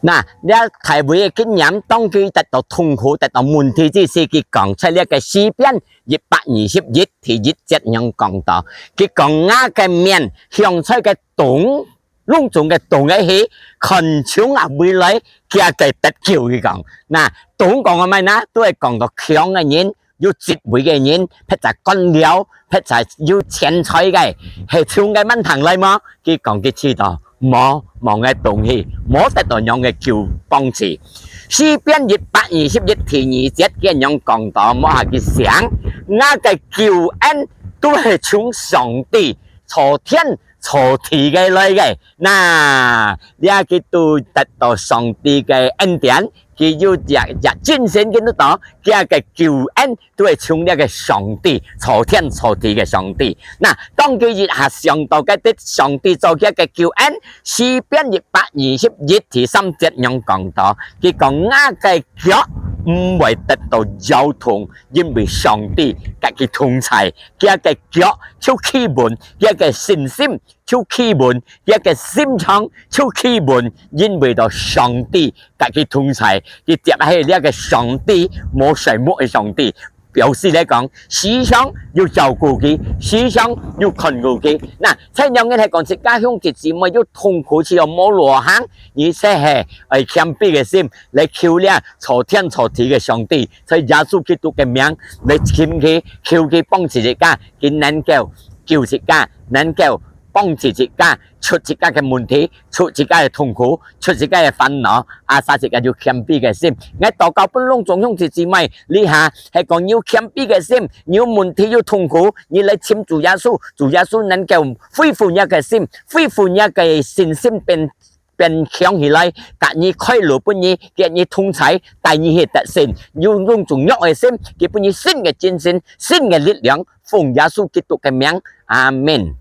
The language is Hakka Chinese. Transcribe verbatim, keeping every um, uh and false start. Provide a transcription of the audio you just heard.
那，這大衛个經驗，當佢得到痛苦、得到問題之時，佢講出這个詩篇一百二十一第一節樣講到，佢講：「吾个面向在个洞，攏總个洞个去，看從哪位來，厥个得救。」佢講，那，洞講个麼个呢？都係講到強个人， 有職位个人，或者官僚，或者有錢財个，係從該滿堂來無？佢講佢試到，無，無个東西，無得到樣个救幫助。詩篇一百二十一第二節，佢樣講到，無下佢想，吾个救恩都係從上帝造天造地个來个。那，這佢都得到上帝个恩典，佢有這，這精神，佢都到，佢个救恩 都係從這个上帝，造天造地个上帝。那，當佢一下想到該兜上帝做佢个救恩，詩篇一百二十一第三節樣講到，佢講：「吾个腳毋會得到搖動，因為上帝佮佢同在。」佢个腳就企穩，佢个信心就企穩，佢个心腸就企穩，因為到上帝 佮佢同在，佢接係這个上帝，無睡目个上帝，表示來講，時常有照顧佢，時常有看顧佢。那，在兩个係講，自家兄弟姊妹有痛苦，時候無路行，而且係愛謙卑个心來求這造天造地个上帝，在耶穌基督个名來尋佢，求佢幫助自家，佢能夠救自家，能夠 幫助自家，出自家个問題，出自家个痛苦，出自家个煩惱，啊，使自家有謙卑个心。𠊎禱告分攏總兄弟姊妹，這下係講有謙卑个心，有問題有痛苦，你來尋主耶穌，主耶穌能夠恢復你个心，恢復你个信心變，變強起來，佮你開路分你，佮你同在，帶你去得勝。有攏總弱个心，佢分你新个精神，新个力量，奉耶穌基督个名，阿們。